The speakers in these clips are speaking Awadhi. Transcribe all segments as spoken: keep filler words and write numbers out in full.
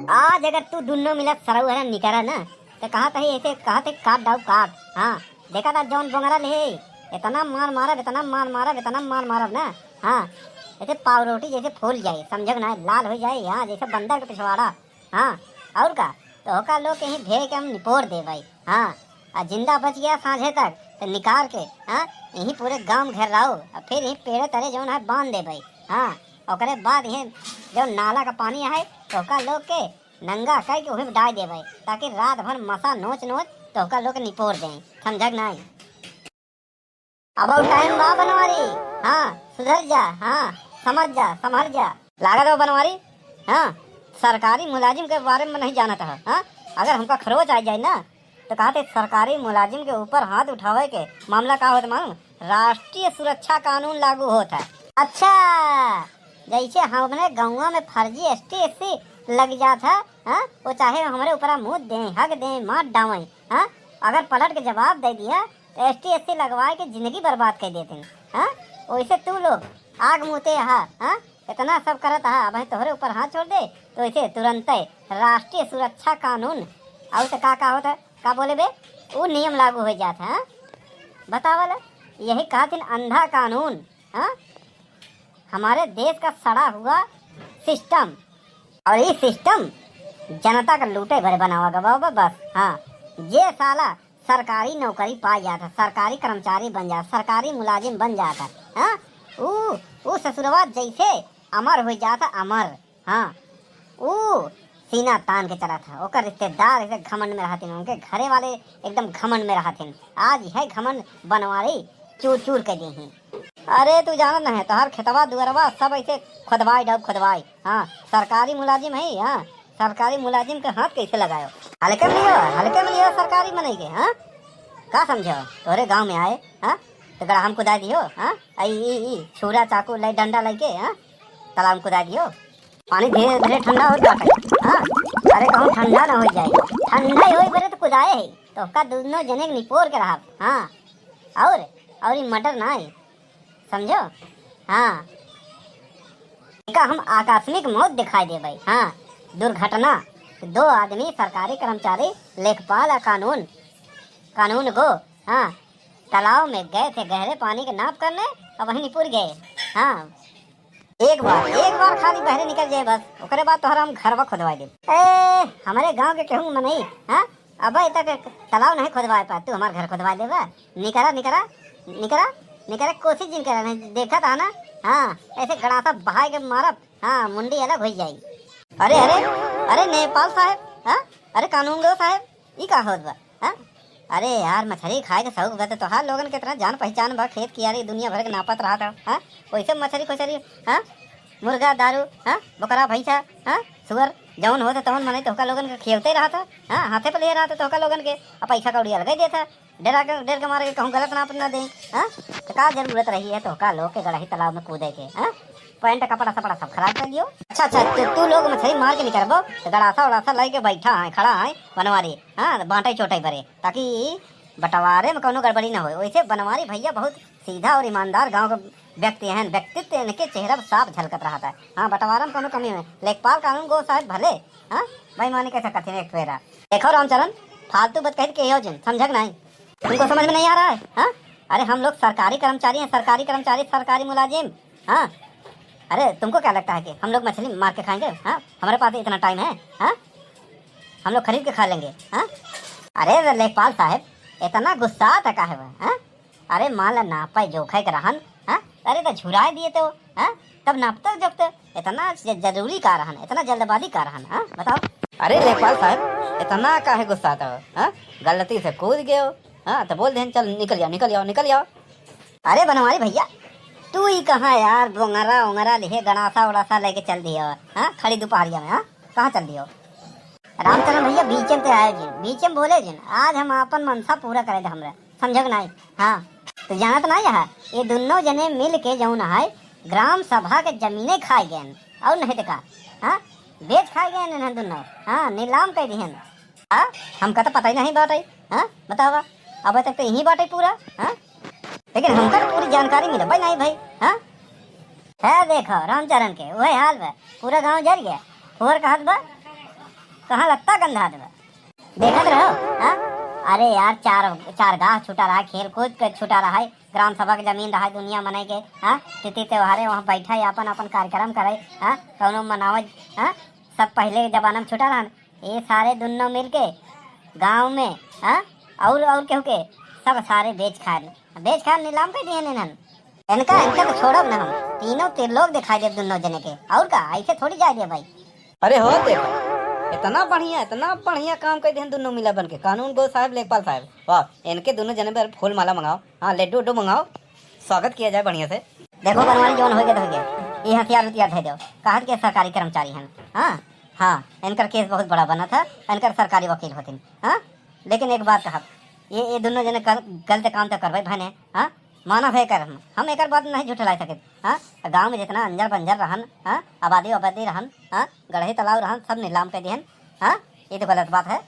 आज अगर तू दुन्नो मिला सरऊ हरा निकरा ना, तो कहा तही ऐसे कहा थे काट डाउ काट। हाँ, देखा था जौन बोंगरा ले, इतना मार मारब, इतना मार मारब, इतना मार मारब ना। हाँ, ऐसे पाव रोटी जैसे फूल जाए, समझो ना, लाल हो जाए, हाँ, जैसे बंदर के पिछवाड़ा। हाँ, और का, तो ओका लोग के ही भेड़ के हम निपोर देबै। हाँ, आ जिंदा बच गया साँझे तक, तो निकाल के, हाँ, यहीं पूरे गांव घेर रहो, और फिर यहीं पेड़े तरे जौन है बांध देबै। हाँ, ओकरे बाद यहीं जौन नाला का पानी है, तो ओका लोग के नंगा कह के वहीं डाल देबै, ताकि रात भर मसा नोच नोच तो ओका लोग के निपोर दें। समझक नहीं? अब और टाइम बा बनवारी। हाँ, सुधर जा। हाँ, समझ जा, समझ जा। लागत हो बनवारी? हाँ, सरकारी मुलाजिम के बारे में नहीं जानत है। हाँ, अगर हमका खरोच आ जाए ना, तो कहते सरकारी मुलाजिम के ऊपर हाथ उठावे के मामला का होत मालूम? राष्ट्रीय सुरक्षा कानून लागू होत है। अच्छा, जैसे हमरे गौवा में फर्जी एसटी एससी लग जात है, हाँ, वो चाहे हमरे ऊपर मुँह दें, हक दें, मार डावें, हाँ, अगर पलट के जवाब दे दिया तो एसटी एससी लगवाए के जिंदगी बर्बाद कर देते हैं, हाँ। वैसे तू लोग आग मुँहते हा, हाँ, इतना सब करत हा, अब तोहरे ऊपर हाथ छोड़ दे तो इसे तुरंते राष्ट्रीय सुरक्षा कानून और तो का का होता है, का बोले बे, वो नियम लागू हो जात है, हाँ? बतावल, यही कहथिन अंधा कानून, हाँ? हमारे देश का सड़ा हुआ सिस्टम। और ये सिस्टम जनता का लूटे भरे बनावा गवा बा बस। हाँ, जे साला सरकारी नौकरी पा जाता, सरकारी कर्मचारी बन जाता, सरकारी मुलाजिम बन जाता, हाँ, ऊ ऊ ससुरवा जैसे अमर हो जाता, अमर। हाँ, ऊ सीना तान के चला था। ओकर रिश्तेदार ऐसे घमंड में रहथिन, उनके घरे वाले एकदम घमंड में रहथिन। आज यह घमंड बनवारी चूर चूर के देही। अरे तू जानत नहीं, तोहार खेतवा दुअरवा सब ऐसे खोदवाई डब खोदवाई। हाँ, सरकारी मुलाजिम है। हाँ, सरकारी मुलाजिम के हाथ कैसे लगायो? हल्के में लियो, हल्के में लियो सरकारी मनई के। हाँ, का समझो, तोहरे गांव में आए, हाँ, तो गड़हा में कुदाई दियो। हाँ, आई ई, ई छुरा चाकू लाई, डंडा लेके, हाँ, तालाब में कुदाई दियो। पानी धीरे धीरे ठंडा हो जाता है। हाँ, अरे कहूँ ठंडा ना हो जाए, ठंडा ही होई बरे तो कुदाए है, तो का दोनों जने के निपोर के रहा। हाँ, और और ई मर्डर ना है, समझो? हाँ, एका हम आकस्मिक मौत दिखाई देबै। हाँ, दुर्घटना, दो आदमी सरकारी कर्मचारी, लेखपाल आ कानून, कानून गो, हाँ, तालाब में गए थे गहरे पानी के नाप करने और वहीं निपुर गए। हाँ, एक बार, एक बार खाली बहरे निकल जाए बस, ओकरे बाद तोहरा हम घरवा खोदवाई देब। ए, हमरे गांव के केहू मनई, हाँ, अबे तक तालाब नहीं खोदवाए पा, तू हमार घर खोदवाए देबा? निकरा, निकरा, निकरा, निकरा, कोशिश जिन करा, नहीं देखा था ना? हाँ, ऐसे गड़ासा बहाए के मारब, हाँ, मुंडी अलग हो जाई। अरे, अरे, अरे नेपाल साहेब, हाँ, अरे कानून गो साहेब, ई का होत बा, हाँ? अरे यार, मछरी खाए के शौक बा, तो तोहार लोगन के इतना जान पहचान बा, खेत कियारी दुनिया भर के नापत रहत हो, हाँ? वैसे मछरी खोछरी, हाँ? मुर्गा, दारू, हाँ? बोकरा, भैंसा, हाँ? सुअर, जौन होत तौन मनई तोहका लोगन के खियौते रहत हो, हाँ? हाथे पे ले रहत हो तोहका लोगन के, आ पैसा कौड़ी अलगे देत है। डरा के, डर के मारे के कहूँ गलत नाप ना दें, हाँ? तो का जरूरत रही है तोहका लोग के गड़ही तालाब में कूदे के, हाँ? पैंट, कपड़ा, सपड़ा सब खराब कर लियो। अच्छा, अच्छा, तो तू लोग मछली मार के निकरबो, तो गड़ासा उड़ासा लेके बैठा है, खड़ा है बनवारी, हाँ, बांटे चोटे बरे, ताकि बंटवारे में कौनो गड़बड़ी ना होए। वैसे बनवारी भैया बहुत सीधा और ईमानदार गांव के व्यक्ति हैं, व्यक्तित्व इनके चेहरा पर साफ झलकत रहता है। हाँ, बंटवारा में कौनो कमी है। लेखपाल कानून गो साहब भले, हाँ, बेईमानी कैसे कथिन एक फेरा। देखो रामचरण, फालतू बात कहित के हो जिन, समझक नहीं? तुमको समझ में नहीं आ रहा है, हाँ? अरे हम लोग सरकारी कर्मचारी हैं, सरकारी कर्मचारी, सरकारी मुलाजिम, हाँ? अरे तुमको क्या लगता है कि हम लोग मछली मार के खाएंगे, हाँ? हमारे पास इतना टाइम है, हाँ? हम लोग खरीद के खा लेंगे, हाँ? अरे लेखपाल साहब, इतना गुस्सा आता काहे हुआ, हाँ? अरे मान ला नापे जोखे के रहन, हाँ? अरे तो झुराए दिए तो, हाँ? तब नापते जोखते, इतना ज-, जरूरी का रहन, इतना जल्दबाजी का रहन, हाँ? बताओ। अरे लेखपाल साहब, इतना काहे गुस्सात हो, हाँ? गलती से कूद गयो, हाँ? तो बोल देन, चल निकल जाओ, निकल जाओ, निकल जाओ। अरे बनवारी भैया, तू ही कहाँ यार, बोंगरा ओंगरा लिहे, गड़ासा उड़ासा लेके चल दियो, हाँ? खड़ी दोपहरिया में, हाँ? कहाँ चल दियो? रामचरण भैया, बीचे में ते आए जिन, बीचे में बोले जिन, आज हम आपन मनसा पूरा करे दे हमरा, समझक नाई? हाँ, तो जानत नाई है, ये दुन्नो जने मिल के जौन है, ग्राम सभा के जमीने खाए गए, और नहीं तो का, हाँ, बेच खाए गए इन्हें दुन्नो, हाँ, नीलाम कर दिहन। हाँ, हमका तो पता ही नहीं बाटे, हाँ, बतावा, अब तक तो यही बाटे पूरा, हाँ, लेकिन हमका तो पूरी जानकारी मिला भाई, नहीं भाई, हाँ। है देखो रामचरण के वही हाल बा, पूरा गांव जर गया। और कहत बा, कहाँ लत्ता गंधा देबा? देखत रहो, हाँ? अरे यार, चार, चार गाह छूटा रहा, खेल कूद के छूटा रहा है, ग्राम सभा के जमीन रहा है, दुनिया मनई के, हाँ? तिथि त्योहारे वहाँ बैठा है, अपन, अपन कार्यक्रम करे, हाँ? कौनो मनावे, हाँ? सब पहले के जमाना में छूटा रहन। ये सारे दुन्नो मिलके गाँव में, हाँ? और, और केहू के सब सारे बेच खाए, बेच खाए नीलाम कर दिए इन्हन। इनका, इनका तो छोड़ब ना हम। तीनों त्रिलोक दिखाई दे दुन्नो जने के। और का, ऐसे थोड़ी जाए दे भाई। अरे हो देखो, इतना बढ़िया, इतना बढ़िया काम कर दिहन दुन्नो मिला बन के, कानून गो साहब, लेखपाल साहब। वाह, इनके दुन्नो जने पर फूल माला मंगाओ, हाँ, लड्डू उड्डू मंगाओ, स्वागत किया जाए बढ़िया से। देखो बनवारी, जौन होइगे तो होइगे, ये हथियार उथियार धै दो, कहत के सरकारी कर्मचारी हैं। हाँ, हाँ, इनकर केस बहुत बड़ा बना था, इनकर सरकारी वकील होतिन। हाँ, लेकिन एक बात कहब, ये, ये दुन्नो जने कर, गलत काम तो करबे भने। हाँ, मानव है कर हम, हम एकर बात नहीं झुठला सके। हाँ, गाँव में जितना अंजर बंजर रहन, हाँ, आबादी आबादी रहन, हाँ, गढ़े तालाब रहन, सब नीलाम कर दिहन। हाँ, ये तो गलत बात है।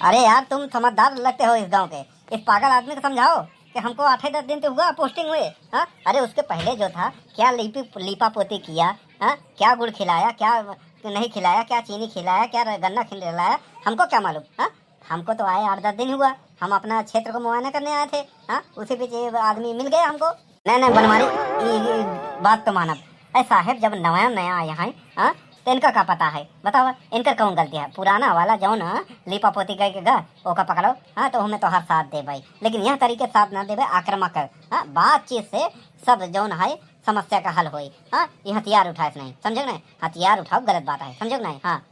अरे यार, तुम समझदार लगते हो इस गाँव के, इस पागल आदमी को समझाओ कि हमको आठ ही दस दिन तो हुआ पोस्टिंग हुए। हाँ, अरे उसके पहले जो था, क्या लीपी, लीपा पोती किया? हाँ, क्या गुड़ खिलाया, क्या नहीं खिलाया, क्या चीनी खिलाया, क्या गन्ना खिलाया, हमको क्या मालूम? हाँ, हमको तो आए आठ दस दिन हुआ, हम अपना क्षेत्र को मुआयना करने आए थे। हाँ, उसी बीच ये आदमी मिल गया हमको। नहीं, नहीं, बनवारी, ई, ई बात तो मानब। अरे साहेब, जब नया नया आया है, हाँ, तो इनका का पता है? बताओ, इनकर कौन गलती है? पुराना वाला जौन, हाँ, लीपा पोती गए के गा, ओका पकड़ो, हाँ, तो हमें तो हर साथ देबै। लेकिन यह तरीके साथ ना देबै, आक्रामक, हाँ, बातचीत से सब जौन है समस्या का हल होई। हाँ, ये हथियार उठाए से नहीं, समझो ना? हथियार उठाओ, गलत बात है, समझो ना? हाँ।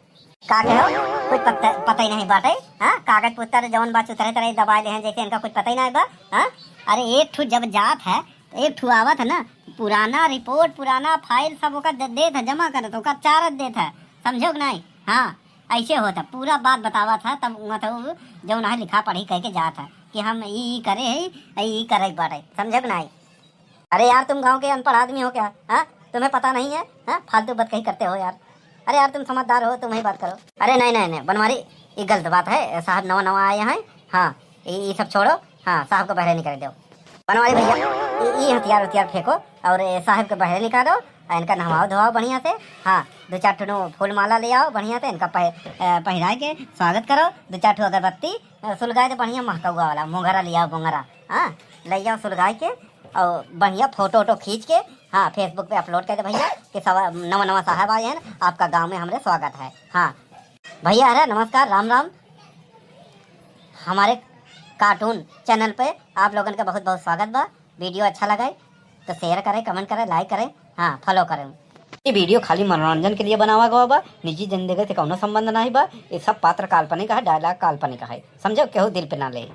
का कहो? कुछ पता, पता ही नहीं बाटे। हाँ, कागज पत्तर जौन बा चुतरे तरे दबाए ले हैं, जैसे इनका कुछ पता ही नहीं बा। हाँ, अरे एक ठू जब जात है तो एक ठू आवत है ना, पुराना रिपोर्ट, पुराना फाइल सब ओकर दे, देत है, जमा करत, ओकर चारत देत है, समझो कि नहीं? हाँ, ऐसे होता, पूरा बात बतावत है, तब वहाँ तो जौन है लिखा पढ़ी कह के जात है कि हम ई, ई करे है, ई, ई करे के बाटे, समझो कि नहीं? अरे यार, तुम गांव के अनपढ़ आदमी हो क्या? हाँ, तुम्हें पता नहीं है? हाँ, फालतू बतकही करते हो यार। अरे यार, तुम समझदार हो, तुम ही बात करो। अरे नहीं, नहीं, नहीं, बनवारी, ये गलत बात है, साहब नवा नवा आए हैं। हाँ, ये, ये सब छोड़ो। हाँ, साहब को बहरे निकल दो। बनवारी भैया, ये, ये हथियार उथियार फेंको और ये साहब को बहरे निकालो और इनका नहवाओ धोवाओ बढ़िया से। हाँ, दो चार ठुनो फूल माला ले आओ बढ़िया से, इनका पह-, अ, पहिराए के स्वागत करो। दो चार ठो अगरबत्ती, अ, सुलगाए दे बढ़िया महकौआ वाला, मोंगरा ले आओ, मोंगरा। हाँ, ले आओ सुलगाए के और बढ़िया फोटो वोटो खींच के, हाँ, Facebook पे अपलोड कर दे भैया कि सब नवा नवा साहब आए हैं, आपका गांव में हमरे स्वागत है। हाँ भैया, अरे नमस्कार, राम राम। हमारे कार्टून चैनल पे आप लोगन का बहुत बहुत स्वागत बा। वीडियो अच्छा लगे तो शेयर करें, कमेंट करें, लाइक करें, हाँ, फॉलो करें। ये वीडियो खाली मनोरंजन के लिए बनावा गवा बा, निजी जिंदगी से कौनो संबंध नहीं बा। ये सब पात्र काल्पनिक है, डायलॉग काल्पनिक है, समझो, केहू दिल पे ना ले।